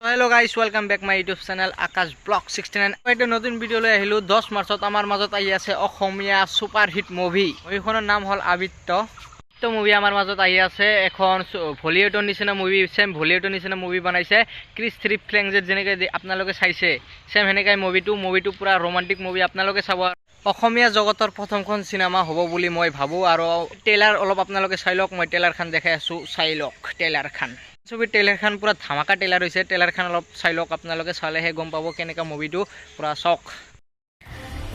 Hello guys, welcome back my YouTube channel Akash blog 69। এটা নতুন video' লৈ আহিলোঁ। 10 মাৰ্চত আমাৰ মাজত আহি আছে অসমীয়া ছুপাৰ হিট মুভি। মুভিখনৰ নাম হ'ল আবৃত্ত। মুভি আমাৰ মাজত আহি আছে এখন ভলিউডৰ নিচিনা মুভি, ছেম ভলিউডৰ নিচিনা মুভি বনাইছে। ক্ৰিছ থ্ৰী ফ্লেংজেট যেনেকৈ আপোনালোকে চাইছে, ছেম সেনেকাই মুভিটো পূৰা ৰোমান্টিক মুভি, আপোনালোকে চাব। অসমীয়া জগতৰ প্ৰথমখন চিনেমা হ'ব বুলি মই ভাবোঁ। আৰু ট্ৰেইলাৰ অলপ আপোনালোকে চাই লওক, মই ট্ৰেইলাৰখন দেখাই আছোঁ, চাই লওক ট্ৰেইলাৰখন। ছবিৰ ট্ৰেইলাৰখন পূৰা ধামাকা ট্ৰেইলাৰ হৈছে। ট্ৰেইলাৰখন অলপ চাই লওক আপোনালোকে, চালেহে গম পাব কেনেকুৱা মুভিটো, পূৰা চাওক।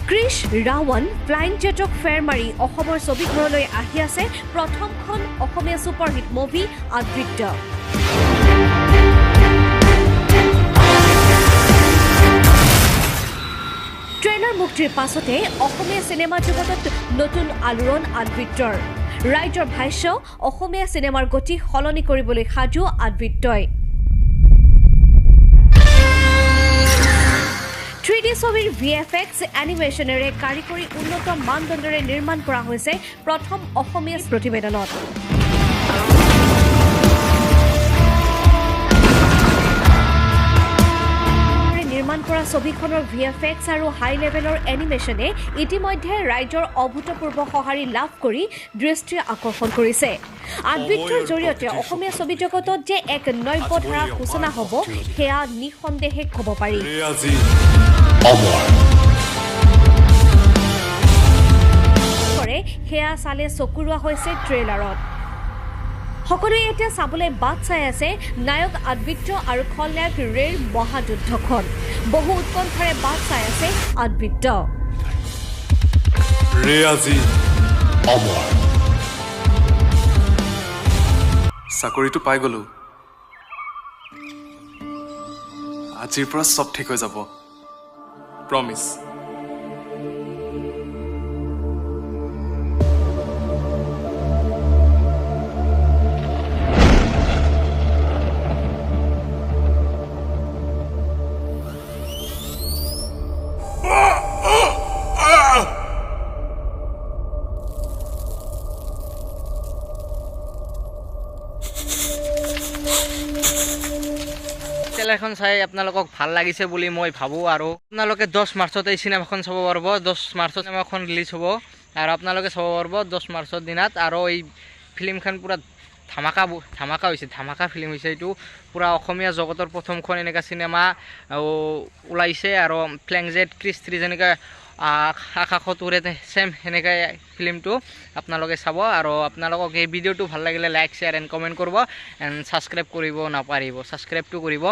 ক্ৰিছ ৰাৱণ ফ্লাইং জেটক ফেৰ মাৰি অসমৰ ছবিঘৰলৈ আহি আছে প্ৰথমখন অসমীয়া ছুপাৰহিট মুভি আবৃত্ত। ট্ৰেইলাৰ মুক্তিৰ পাছতে অসমীয়া চিনেমা জগতত নতুন আলোড়ন আবৃত্তৰ। ৰাইজৰ ভাষ্য, অসমীয়া চিনেমাৰ গতি সলনি কৰিবলৈ সাজু আবৃত্তই। 3D ছবিৰ VFX এনিমেশ্যনেৰে কাৰিকৰী উন্নত মানদণ্ডৰে নিৰ্মাণ কৰা হৈছে প্ৰথম অসমীয়া প্ৰতিবেদনত। নিৰ্মাণ কৰা ছবিখনৰ VFX আৰু হাই লেভেলৰ এনিমেশ্যনে ইতিমধ্যে ৰাইজৰ অভূতপূৰ্ব সঁহাৰি লাভ কৰি দৃষ্টি আকৰ্ষণ কৰিছে। আবৃত্তৰ জৰিয়তে অসমীয়া ছবি জগতত যে এক নব্যধাৰাৰ সূচনা হ'ব, সেয়া নিঃসন্দেহে ক'ব পাৰি। সেয়া চালে চকুৰোৱা হৈছে ট্ৰেইলাৰত। সকলোৱে এতিয়া চাবলৈ বাট চাই আছে নায়ক আবৃত্ত আৰু খলনায়ক ৰেৰ মহাযুদ্ধখন। বহু উৎকণ্ঠাৰে বাট চাই আছে আবৃত্ত। চাকৰিটো পাই গলো, আজিৰ পৰা চব ঠিক হৈ যাব, প্ৰমিছ। ট্ৰেইলাৰখন চাই আপোনালোকক ভাল লাগিছে বুলি মই ভাবোঁ। আৰু আপোনালোকে 10 মাৰ্চত এই চিনেমাখন চাব পাৰিব। 10 মাৰ্চত চিনেমাখন ৰিলিজ হ'ব আৰু আপোনালোকে চাব পাৰিব 10 মাৰ্চৰ দিনাত। আৰু এই ফিল্মখন পূৰা ধামাকা হৈছে, ধামাকা ফিল্ম হৈছে এইটো। পূৰা অসমীয়া জগতৰ প্ৰথমখন এনেকুৱা চিনেমা ওলাইছে। আৰু ফ্লেংজেট ক্ৰিছ থ্ৰী যেনেকৈ আকাশত উৰে, ছেম সেনেকৈ ফিল্মটো আপোনালোকে চাব। আৰু আপোনালোকক এই ভিডিঅ'টো ভাল লাগিলে লাইক, শ্বেয়াৰ এণ্ড কমেণ্ট কৰিব এণ্ড ছাবস্ক্ৰাইব কৰিব নাপাৰিব, ছাবস্ক্ৰাইবটো কৰিব।